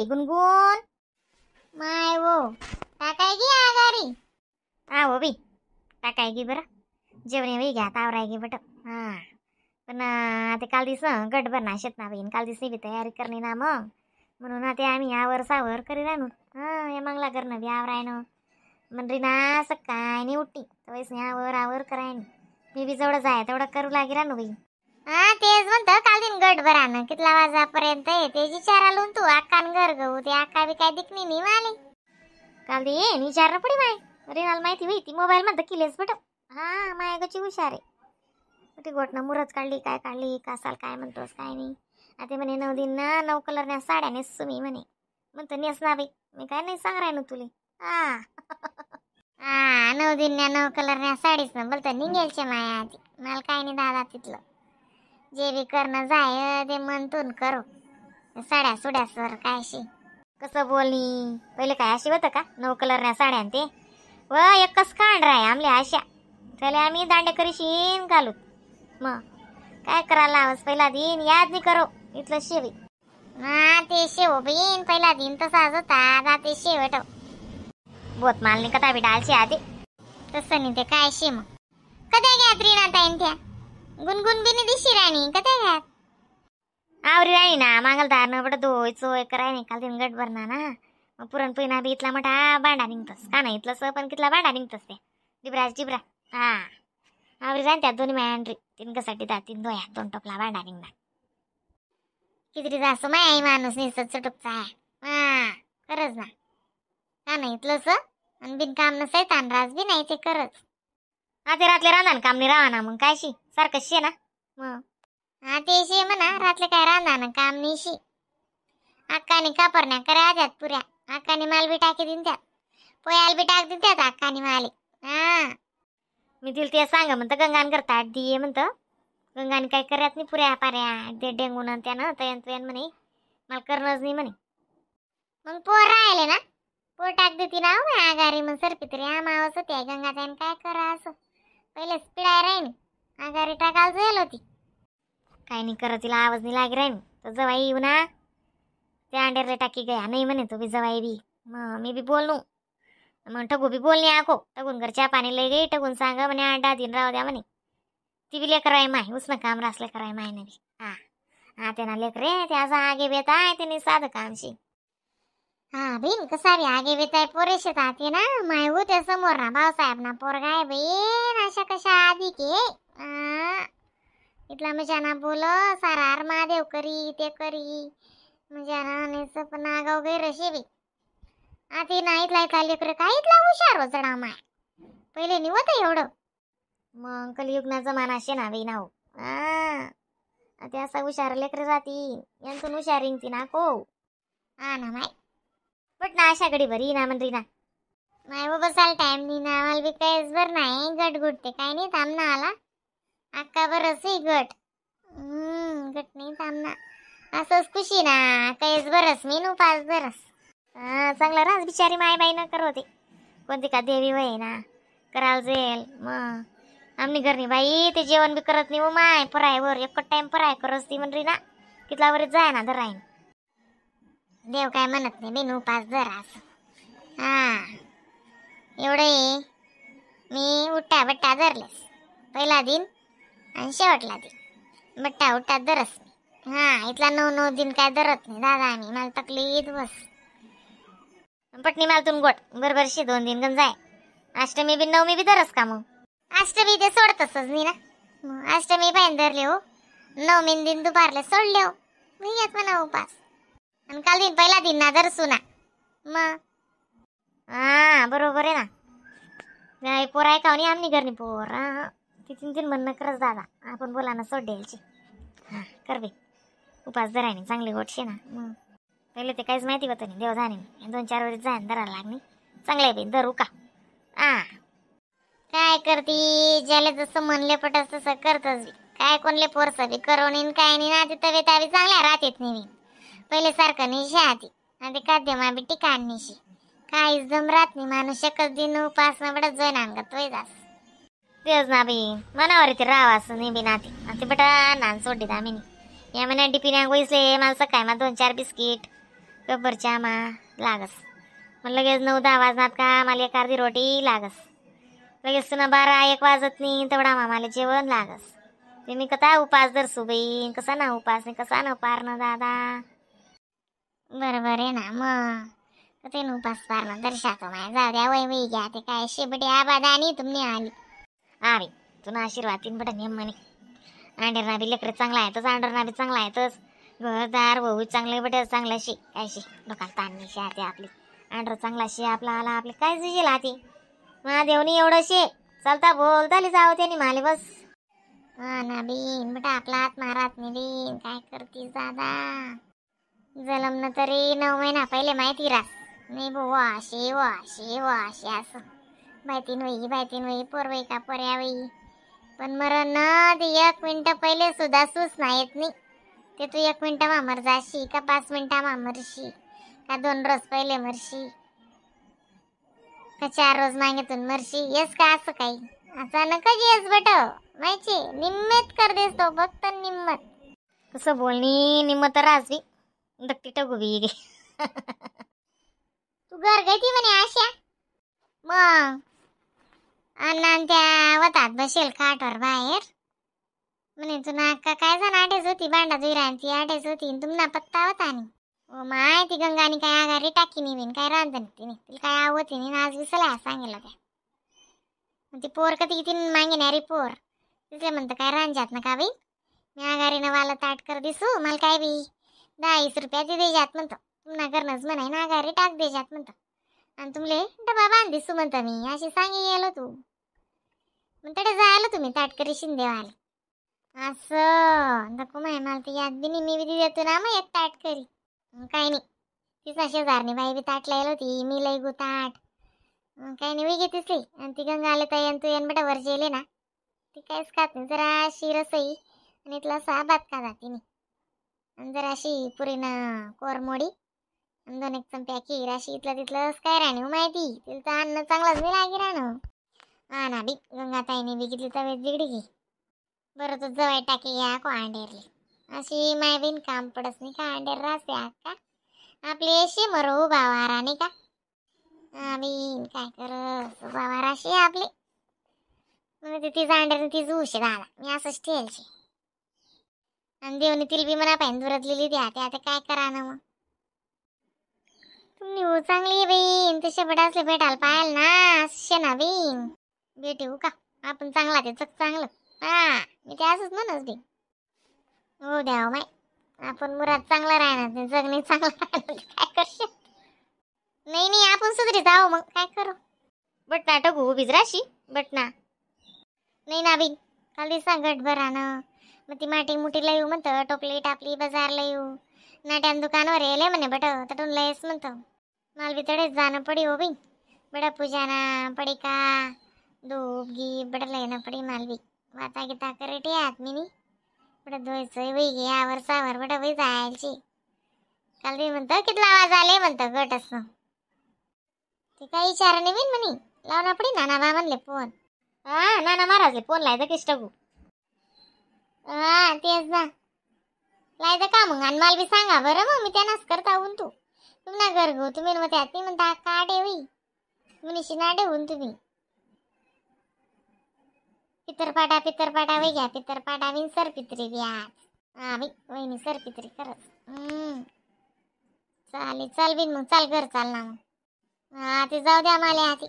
गुणगुण. माय वो टाकाय गी आगारी. हा हो बी टाकाय गी बरं जेवण बी घ्या तावराय गी बट. हा पण आता काल दिस गट भरणार शेत ना बहीण काल दिवशी बी तयारी करणे ना मग म्हणून ते आम्ही आवर सावर करी राहू. हा या मागला करणं बी आवराय ना म्हणरी ना सकाळी नाही उठती तवैस नाही आवर आवर कराय मी बी जेवढं जाय तेवढं करू लागी राहू बाई. हा तेच म्हणतं काल दिन गट भरानं कितला वाजापर्यंत ते विचारालून तू अक्कान घर गहू ते अक्का बी काय दिकणी नाही माले. काल दे ये विचारणं पडी माय रिनाला माहिती होई ती मोबाईल म्हणतं किलेच बट. हा माय गची हुशार आहे ती गोटनं मुरत काढली काय काढली कासाल काय म्हणतोस काय नाही. आता म्हणे 9 दिन ना 9 कलरण्या साड्या नेसू मी म्हणे म्हणतो नेस ना बाई मी काय नाही सांग राय तुले. हा हा 9 दिन 9 कलरण्या साडीच ना बोलतो निघेलचे माया आधी मला काय नाही दादा तिथलं जे बी करणं जाय ते म्हणतून करू साड्या सुड्या सर काय शी कसं बोलणी पहिले काय अशी होतं का 9 कलरण्या साड्या ते व एकच कांड राय आमल्या अशा त्याला आम्ही दांडे करीशीन घालू मग काय करायला आवाज पहिला दिन याद नाही करो इथलं शेवी. हा ते शेव बीन पहिला दिन तसाच होता आता ते शेवट बोत मालनी कथा बी डालशी आधी तसं नाही ते काय शे मग कधी घ्यात रीना ताईन त्या गुणगुण बी नाही दिशी राणी कधी घ्यात आवरी राणी ना मागलदार न बट दोय चोय कराय नाही काल दिन गट भरणार ना मग पुरणपोळी ना बी इथला मोठा भांडा निघतस का नाही इथलं स पण कितला भांडा निघतस ते डिबराज डिबरा. हा आवरी राणी त्या दोन्ही मायांड्री तीन कसाठी दा तीन दोया 2 टोपला भांडा निघणार किती जासो my I माणूस निसत चुटुकचा आहे. हा खरंच ना का नाही इथलं स आणि बिनकाम नसाय तानराज बी नाही ते खरंच. हा ते रातले रांधा काम नाही राहा ना मग काय शी सारखं शे ना मग. हा ते शे म्हणा रातले काय रांधा ना काम नाही शी अक्काने कापरण्या करा त्यात पुऱ्या अक्काने माल बी टाकी दिन त्यात पोयाल बी टाक दिन त्यात अक्काने माले. हा मी दिल ते सांग म्हणतं गंगान करता दिये म्हणतं गंगाने काय करत नाही पुऱ्या पाऱ्या ते डेंगून त्यानं तयन तुयन म्हणे मला करणंच नाही म्हणे. मग पोर राहिले ना पोर टाक देती ना हो आगारी मग सरपी तरी आमावच होते गंगा त्यानं काय करा असं पहिलेच पिळाय राहीन आगारी टाकायला जाईल होती. काय नाही करत तिला आवाज नाही लागे राहीन तर जवाई येऊ ना त्या अंड्याला टाकी गया नाही म्हणे तो बी जवाई बी मग मी बी बोलू मग ठगू बी बोलणे आखो टगून घरच्या पाणी लय गई टगून सांगा म्हणे अंडा दिन राहू द्या म्हणे ती बी लेकर आहे माय उसनं काम रासले कराय माय ना बी. हा हा त्यांना लेकर रे ते असं आगे बेत आहे त्याने साधं कामशी. हा बहीण कसा बी आगे बेत आहे पोरे शेतात ना माय हो त्या समोर ना भाऊसाहेब ना पोरगा आहे बहीण अशा कशा आधी के इथला म्हणजे ना बोल सारा आर महादेव करी ते करी म्हणजे ना पण आगाव गैरशी बी आधी ना इथला इथला लेकर काय इथला हुशार हो चढा माय पहिले निवत एवढं. मग कलियुगना जमाना शे ना बाई ना हो हा ते असा हुशार लेकर राहती यांतून हुशार रिंगती ना को. हा ना माय बट ना अशा घडी बरी ना म्हणरी ना माय बाबा बसायला टाइम नाही ना मला बी काहीच बरं नाही गट गुटते काय नाही थांबना आला अक्का बरंच गट गट नाही थांबना असंच खुशी ना काहीच बरंच मी उपास बरंच. हा चांगला रास बिचारी माय बाई ना करवते कोणती का देवी वय ना करायला जाईल मग आमनी घरनी बाई ते जेवण बी करत नाही हो माय पराय वर एक टाइम पराय करत ती म्हणरी ना कितला वरीच जाय ना धरायन देव काय म्हणत नाही बिन उपास धरा असं. हा एवढं मी उठा बट्टा धरलेस पहिला दिन आणि शेवटला दिन बट्टा उठा धरस मी. हा इथला 9 9 दिन काय धरत नाही दादा आम्ही मला तकलीफ बस. पटणी मालतून गोट बरोबर शे 2 दिन गण जाय अष्टमी बी नवमी बी धरस का मग अष्टमी ते सोडतसच नाही ना अष्टमी पाहिजे धरले हो नवमी दिन दुपारले सोडले हो मी येत म्हणा उपास आणि काल दिन पहिला दिन ना धरसू ना मग. हा बरोबर आहे ना नाही पोर आहे का नाही आमनी घरनी पोर हा ती तीन तीन म्हणणं करत दादा आपण बोला ना सोड द्यायची. हा कर बे उपास धराय नाही चांगली गोट शे ना मग पहिले ते काहीच माहिती होतं नाही देव जाणे 2-4 वर्ष जाय धरायला लागली चांगलं आहे बाई धरू का. हा काय करती ज्याला जसं म्हणले पटस तसं करतच काय कोणले पोरसं बी करोनी काय नाही ना ते तब्येत आबी चांगल्या राहतेत नाही पहिले सारखं नाही शे आधी आणि खाद्यमा बी ठिकाण नाही काहीच दम राहत नाही माणूस एकच दिन उपास ना बडत जाईन अंगात वय जास. तेच ना बाई मनावर ते राव असं नाही बी नाते आणि ते बटा नान सोडली आम्ही या महिन्यात डिपी वैसले मला सकाळी मला 2-4 बिस्किट कब्बर चहा मा लागस. मग लगेच 9-10 वाजनात का मला एक अर्धी रोटी लागस. लगेच तुला 12-1 वाजत नाही तेवढा मामाला जेवण लागस. ते मी कथा उपास धरसू बाई, कसा ना उपास नाही कसा ना पारणं दादा. बरोबर आहे ना मग ते उपास पारणं दर्शातो माय जाऊ द्या वय वय घ्या ते काय शेबटी आबादानी तुम्ही आली. हा बाई तुला आशीर्वाद तीन बटा नेम म्हणे. आंडेर बी लेकर चांगला आहे तस, आंडर बी चांगला आहे तस, घरदार भाऊ चांगले बटे चांगला शी काय शी डोकाला ताण नाही शे आते आपली. आंडर चांगला शे आपला आला आपले काय जुजेल आती महादेवनी एवढं शे चालता बोलता जावं त्यानी माले बस. हा ना बीन बेटा आपला हात मारात नाही बीन काय करतीस दादा. जलमनं तरी 9 महिना पहिले माहिती रास नाही भाऊ अशी वाशी वाशी असं बायतीन वही बायतीन वही पोरवई का पोऱ्या वही. पण मरण ना ते 1 मिनटं पहिले सुद्धा सूच नाही येत नाही. ते तू 1 मिनटं मामर जाशी का 5 मिनटं मामरशी का 2 रोज पहिले मरशी का 4 रोज मागेतून मरशी येस का असं काही अचानकच येस बट माहिती निम्मेत कर देस तो फक्त निम्मत. कसं बोलणी निम्मत तर राजवी दत्ती टगू बी गे. तू घर गई म्हणे आशा मग अण्णा त्या वतात बसेल खाटवर बाहेर म्हणे तू नाका काय जाण आठेच होती भांडा दुई ती आठेच होती तुमना पत्ता होता आणि ओ my ती गंगानी काय आगारी टाकी नाही बिन काय रांधणी तिने तिला काय आवडते नाही आज विसला सांगितलं त्या. मग ती पोर कधी किती मागे नाही रे पोर तिथले म्हणतं काय रांजात ना का बाई मी आगारीनं वाला ताट कर दिसू मला काय बी 10-20 रुपया ती देजात म्हणतो तुमना करणंच म्हणाय ना आगारी टाक देजात म्हणतो आणि तुमले डबा बांध दिसू म्हणतो मी अशी सांगी गेलो तू. मग तडे जायला तुम्ही ताटकरी शिंदेवाले असं नको माय मला ती याद बी नाही मी बी देतो ना मग एक ताटकरी. काही नाही तिचा शेजारनी बाई बी ताट लायला होती मी लई गु ताट काही नाही मी घेतीस लई. आणि ती गंगा आले ताई आणि तू येन बेटा वर जेले ना ती काहीच खात नाही जरा अशी रसई आणि इथला असा भात खा जाते नाही आणि जरा अशी पुरीनं कोरमोडी आणि 2-1 चमप्या खीर अशी इथलं तिथलंच काय राहणे माहिती तिला तर अन्न चांगलंच नाही लागे राहणं. हा ना बी गंगाताईने बी किती तब्येत बिघडी की बरं तू जवळ टाकी घ्या को अंडेरली अशी माय बिन काम पडत नाही का अंडेर राहते का आपली अशी मरो उभा वारा नाही का बिन काय करस उभा वारा अशी आपली म्हणजे तीच अंडेर तीच उशी दादा मी असंच ठेलशी. आणि देवनी तिला बी म्हणा पाहिजे दुरतलेली द्या ते आता काय करा ना मग. तुम्ही हो चांगली बहीण तसे बट असले भेटायला पाहायला ना असे ना बहीण भेटू का आपण चांगला ते चक चांगलं हा मी ते असंच म्हणच बी हो द्या माय आपण मुरात चांगला राहणार नाही जगणे चांगलं राहणार काय करशील. नाही नाही आपण सुधरी जाऊ मग काय करू. बट नाटक हो बिजराशी बट ना नाही ना बी काल दिसा गट भरानं मग ती माटी मुठीला येऊ म्हणतं टोपली टापली बाजारला येऊ नाट्यान दुकानवर येले म्हणे बट तटून लयच म्हणतो माल बी तडेच जाणं पडी हो बी बडा पूजाना पडी का धूप गी बड लयना पडी मालवी वाता गीता करे आत मी बडं धुवायचं वही घे आवर सावर बडं वही जायची. काल बी म्हणतं कितला आवाज आले म्हणतं गट असं ते काही इचारा नाही बिन म्हणे लावना पडी नाना बा म्हणले फोन. हा नाना महाराजले फोन लायचं किस टाकू. हा तेच ना लायचं का मग आणि मला बी सांगा बरं मग मी त्यांनाच करता होऊन तू तुम्हाला घर घेऊ तुम्ही मग त्यात नाही म्हणता का ठेवी मुनीशी ना ठेवून तुम्ही पितरपाटा पितरपाटा वही घ्या पितरपाटा बिन सर पित्री बी आज हा बाई वहिनी सर पित्री खरंच. चालेल चाल बिन मग चाल घर चाल ना मग. हा ते जाऊ द्या मला आधी.